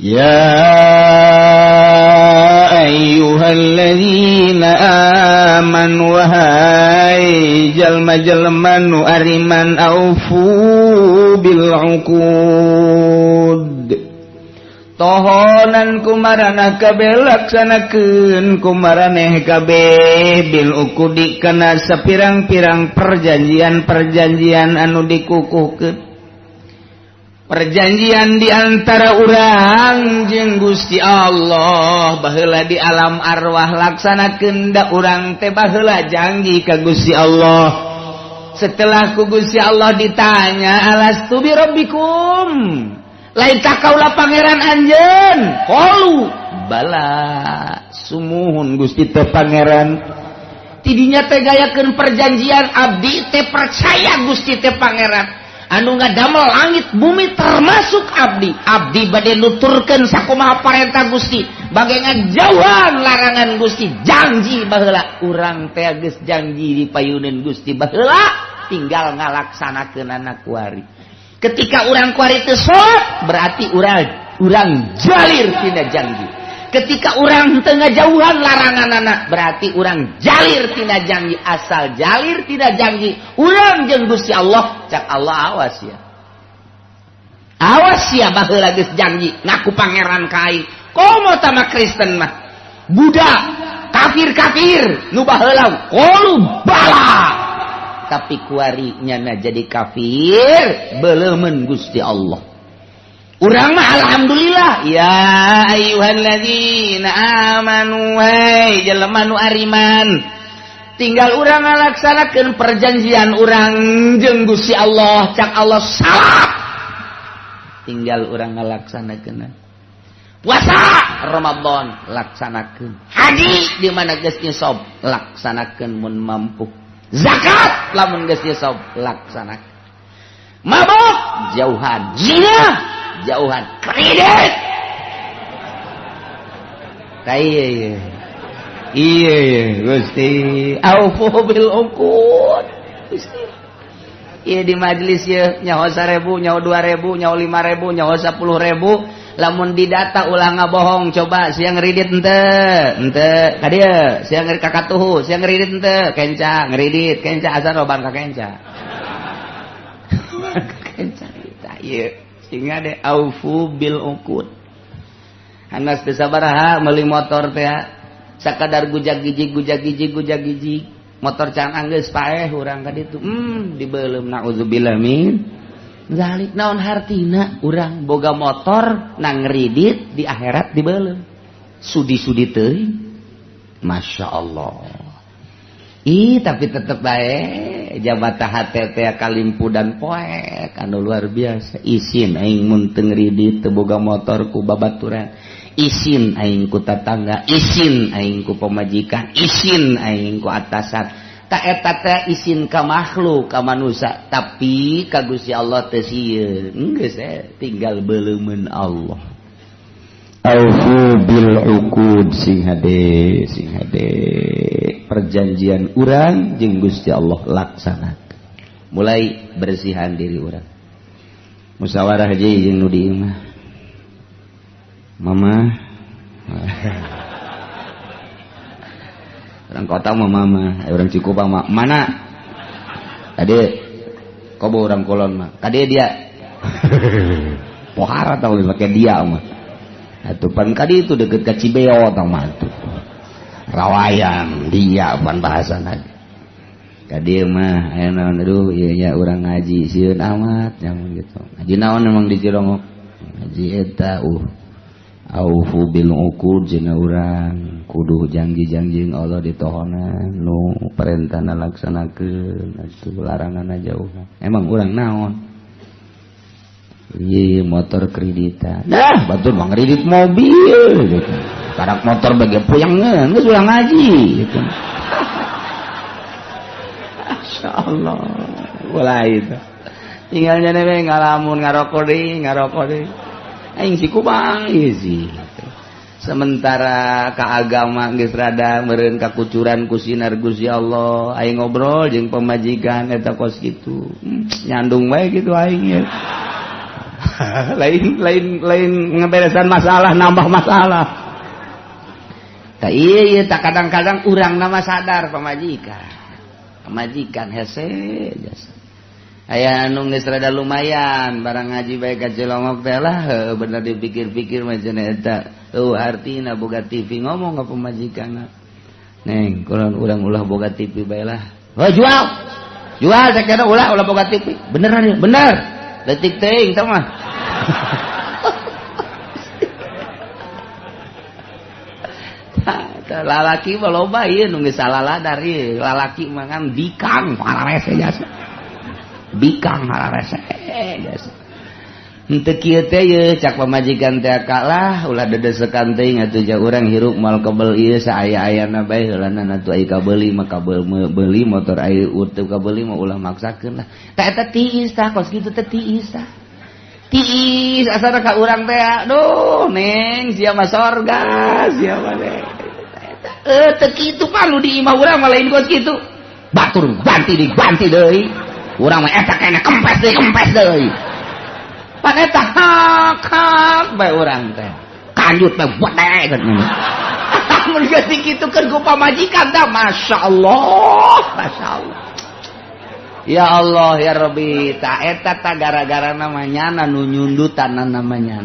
Ya ayyuhalladzina amanu wahai jalma-jalma nu ariman aufu bil uqud tohonan kumaraneh kabeh laksanakeun kumaraneh kabeh bil uqudi kana sapirang-pirang perjanjian-perjanjian anu dikukuhkeun perjanjian di antara urang jeung Gusti Allah baheula di alam arwah laksanakeun da urang teh baheula janji ka Gusti Allah. Setelah ku Gusti Allah ditanya alastu bi rabbikum lain tak kaula pangeran anjeun qalu bala sumuhun Gusti teh pangeran. Tidinya teh gayakeun perjanjian abdi teh percaya Gusti teh pangeran anu ngadamel langit bumi termasuk abdi. Abdi bade nuturkeun sakumaha parentah Gusti bage ngajauhan larangan Gusti. Janji baheula urang teh geus janji di payuneun Gusti baheula tinggal ngalaksanakeun kuari. Ketika urang kuari teu salat berarti urang jalir tina janji. Ketika urang teu ngajauhan larangan anak berarti urang jalir tina janji. Asal jalir tina janji urang jeung Gusti Allah, cak Allah awas ya, awas ya baheula geus janji ngaku pangeran ka aing. Komo tama Kristen mah Buddha kafir-kafir nu baheula qalu bala tapi kuari nyana jadi kafir beleumeun Gusti Allah. Urang mah alhamdulillah ya ayyuhalladzina amanu hey jelema nu ariman tinggal urang ngalaksanakeun perjanjian urang jeung Gusti Allah. Cak Allah salat tinggal urang ngalaksanakeun, puasa Ramadan laksanakeun, haji di mana geus nisab laksanakeun mun mampu, zakat lamun geus nisab laksanakeun, mabok jauhan, zina jauhan, kredit iya iya iya Gusti aufu bil uqud Gusti. Iya di majelis ya nyaho 1000 nyaho 2000 nyaho 5000 nyaho 10.000 lamun didata ulah ngabohong. Coba siang ngeridit ente ente kadieu siang ngeridit kakatuhu siang ngeridit ente kenca ngeridit kenca asal roban ka kenca kenca ieu sehingga deh aufu bil uqud. Hanas teu sabaraha meuli motor teh sakadar gujag gijig gujag gijig gujag gijig motor can anggeus paeh urang ka ditu dibeuleum naudzubillah min zalik. Naon hartina urang boga motor nang ngridit di akhirat dibeuleum sudi-sudi teuing. Masya Allah. Ih tapi tetep bae jabata hate teh kalimpu dan poek anu luar biasa. Isin aing mun teu ngridit teu boga motor ku babaturan, isin aing ku tatangga, isin aing ku pamajikan, isin aing ku atasan. Tak eta teh isin ka makhluk ka manusia tapi ka Gusti Allah teu sieun geus tinggal beleumeun Allah. Aufu bil uqud sing hade sing hade perjanjian urang jeung Gusti Allah laksanakeun. Mulai bersihan diri urang musyawarah jeung nu di imah mama orang kota mah mama orang Cikupang mah mana tadi kobo orang Kulon mah tadi dia pohara tau pakai dia mah atuh pan kadi itu deket ke Cibeo tau mah tuh rawayan dia pan bahasana kadi mah aya naon aduh ieu nya urang ngaji sieun amat nyamun gitu. Ngaji naon emang di Cilongok ngaji eta aufu bil uqud cenah urang kudu janji-janji Allah ditohonan nu perintahna laksanakeun atuh laranganna jauhan. Emang urang naon ieu motor kreditan nah batur mah ngredit mobil gitu karak motor bagi puyangeun geus urang ngaji gitu. Masyaallah mulai itu tinggal nyane we ngalamun ngarokok deui aing si kubang ieu sih. Sementara ka agama geus rada meureun kakucuran ku sinar Gusti Allah aing ngobrol jeung pamajikan eta kos kitu nyandung wae kitu aing ieu. Lain lain lain ngeberesan masalah, nambah masalah. Tak iya tak kadang-kadang urang nama sadar pamajikan. Pamajikan hese jasa. Aya anu geus rada lumayan barang ngaji bae ka Cilongok teh lah bener dipikir-pikir mah cenah eta. Eueuh artina boga TV ngomong ka pamajikanna. Neng, kurang urang ulah boga TV bae lah. Oh jual. Jual cek eta ulah ulah boga TV. Beneran ya? Bener. Leutik teuing teh mah. Lalaki mah loba ieu nu geus salah dari lalaki mah kan bikang hararese jasa. Bikang hararese jasa. Henteu kieu teh ye cak pamajikan teh kalah ulah dedesekan teuing atuh ja urang hirup moal kebel ieu saaya-ayana bae heulana atuh ai kabeuli mah kabeuli motor ai teu kabeuli mah ulah maksakeun lah. Tah eta tiis tah kos kitu teh tiis tah. Tiis asana ka urang teh aduh neng sia mah sorga sia mah neng. Teu kitu pan nu di imah urang mah lain kos kitu. Batur ganti diganti deui. Urang mah eta kene kempes deui kempes deui. Pan eta hak hak bae urang teh. Kanjut bae bedek kan. Mun geus dikitukeun ku pamajikan tah masyaallah, masyaallah. Ya Allah ya Rabbi, ta eta ta gara-gara namanya nu nyundutan namanya.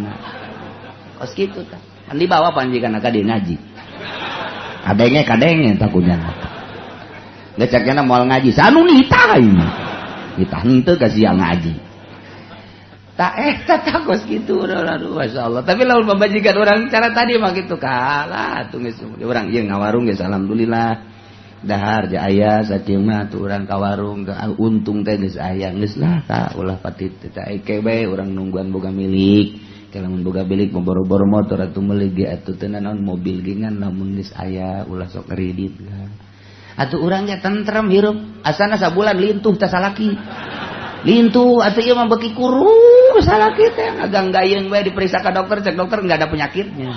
Kos kitu tah. Kan dibawa pamajikan ka dieu ngaji. Kadenge kadenge takunya. Geus cakna moal ngaji, sanu nitah ieu. Nitah henteu ka sia ngaji. Tak eta tah kos kitu aduh masyaallah. Tapi lamun pamajikan urang cara tadi mah kitu kalah atuh geus urang ieu ngawarung geus alhamdulillah. Dahar ja aya sakieu mah atuh urang ka warung untung teh geus aya geus lah ka ulah patit teh eke bae urang nungguan boga milik. Lamun boga bilik boro-boro motor atuh meuli ge atuh teu nanaon mobil ge ngan lamun geus aya ulah sok kredit lah. Atuh urang ge tentrem hirup asana sabulan lintuh teh salaki. Lintuh atuh ieu mah beuki kurus salaki teh ngaganggayeung bae diperiksa ka dokter cek dokter enggak ada penyakitnya.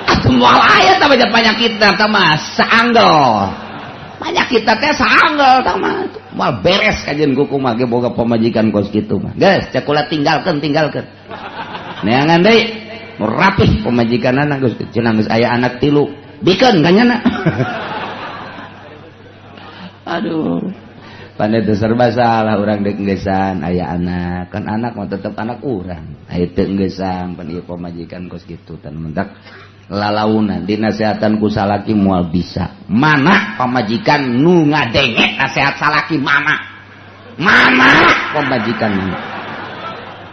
Atuh moal aya tah baca penyakitna tah mah saanggel. Penyakit teh saanggel tah mah moal beres kajeun kuku mah ge boga pamajikan kos kitu mah. Geus cek kula tinggalkeun tinggalkeun. Neangan deui rapih pamajikanana geus cenah geus aya anak tilu bikeun ka nyana. Aduh pandai teu serba salah urang deuk ngeusan aya anak kan anak mah tetep anak urang aya teu ngeusan pan ieu pamajikan kos kitu tan mentak lalaunan dinasehatan ku salaki moal bisa mana pamajikan nu ngadenge nasehat salaki mana mana pamajikan mana.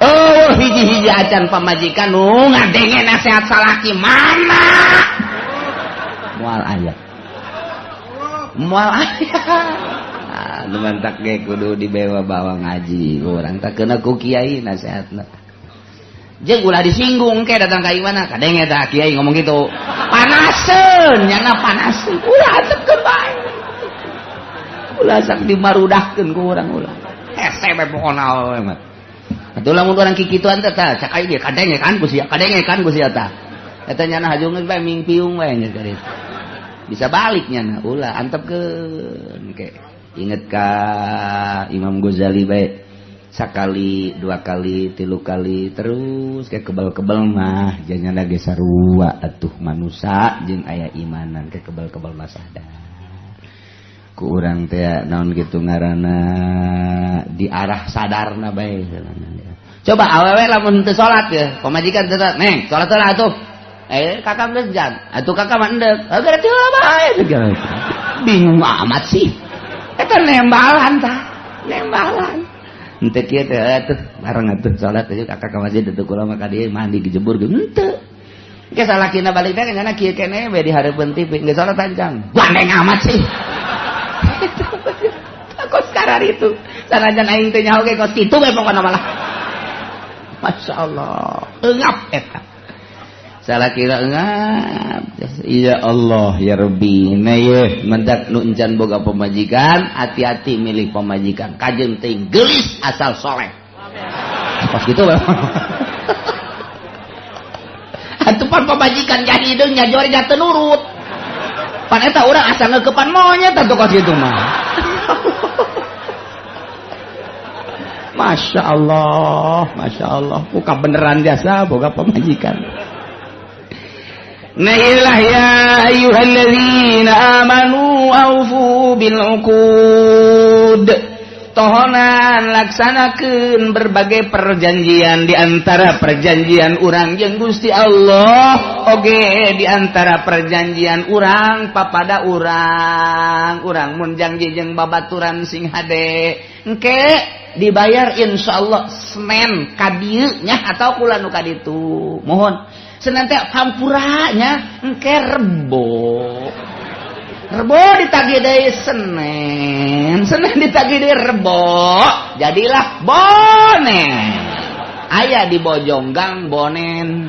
Oh hiji-hiji acan pamajikan nu ngadenge nasehat salaki mana moal aya moal aya. Nu mantak ge kudu dibawa-bawa ngaji urang tak kena ku kiai nasehatna jeung ulah disinggung ke datang ka imana kadenge tah kiai ngomong gitu panaseun nyana panaseun ulah antepkeun bae ulah sak dimarudahkeun ku urang ulah hese bae pokona we mah. Atuh lamun urang kikituan teh tah cak aing ge kadenge kan ku sia kadenge kan ku sia tah eta nyana hajungeun bae mingpiung bae geus ka ditu bisa balik nyana ulah antepkeun ke inget ka Imam Ghazali bae sakali dua kali tilu kali terus kayak kebal-kebal mah janyana ge sarua atuh manusa jeung aya imanan kayak kebal-kebal mah sadar ku urang teh naon kitu ngaranna di arah sadarna bae. Coba awewe lamun teu salat ya pamajikan teu salat neng salat heula atuh kakak geus jam atuh kakak mah endek berarti heula bae bingung amat sih eta nembalan tah nembalan henteu kieu teh atuh bareng atuh salat teh kakak ka masjid atuh kula mah ka dieu mandi dijebur ge henteu ge salakina balik teh nya kieu keneh we di hareupeun TV geus salat ancang gandeng amat sih. Kos karar itu sanajan aing teh nyaho ge kos kitu we pokona malah masyaallah eungap eta salah kira engap. Ya Allah ya Rabbi nah ye mendak nu encan boga pamajikan hati-hati milih pamajikan kajeun teuing geulis asal soleh pas gitu atuh pan pamajikan jadi hideung nya jore nya teu nurut pan eta urang asa ngeukepan monyet atuh kos kitu mah. Masya Allah, Masya Allah, buka beneran jasa boga pamajikan. Nah, ilah ya ayyuhalladzina amanu aufu bil uqud. Tohonan, laksanakan berbagai perjanjian, diantara perjanjian urang jeung Gusti Allah, oge diantara perjanjian urang papada urang. Urang mun janji jeung babaturan, "Sing hade, engke dibayar insyaallah Senin kadieu nya," atau kula nu kaditu, "Mohon Senin teh hampura nya, engke Rebo." Rebo ditagih deui Senin, Senin ditagih deui Rebo, jadilah bonen. Aya di Bojonggang bonen.